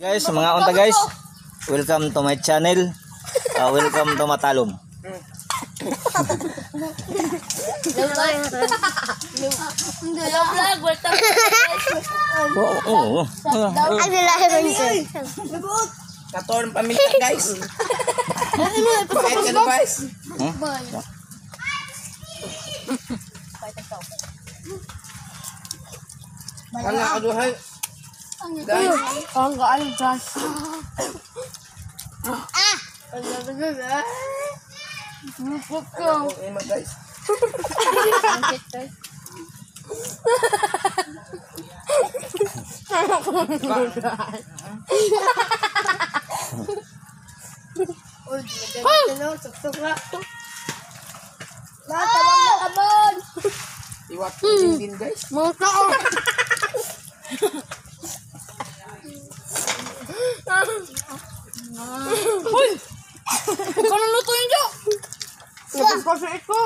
Guys, mga unta guys. Welcome to my channel. Welcome to Matalom. Hello vlog, welcome to guys. Oo. Ay, bilahe ko nito. Katorn pamilya, guys. Kahit ka na, guys. Wala ka duhay. Guys, Ang gaan guys. Ah! ako ima, guys. Iwat ko din din, guys. Mga tao. Hoy! Ikaw nang luto yun, Jo! Labas ko sa ito.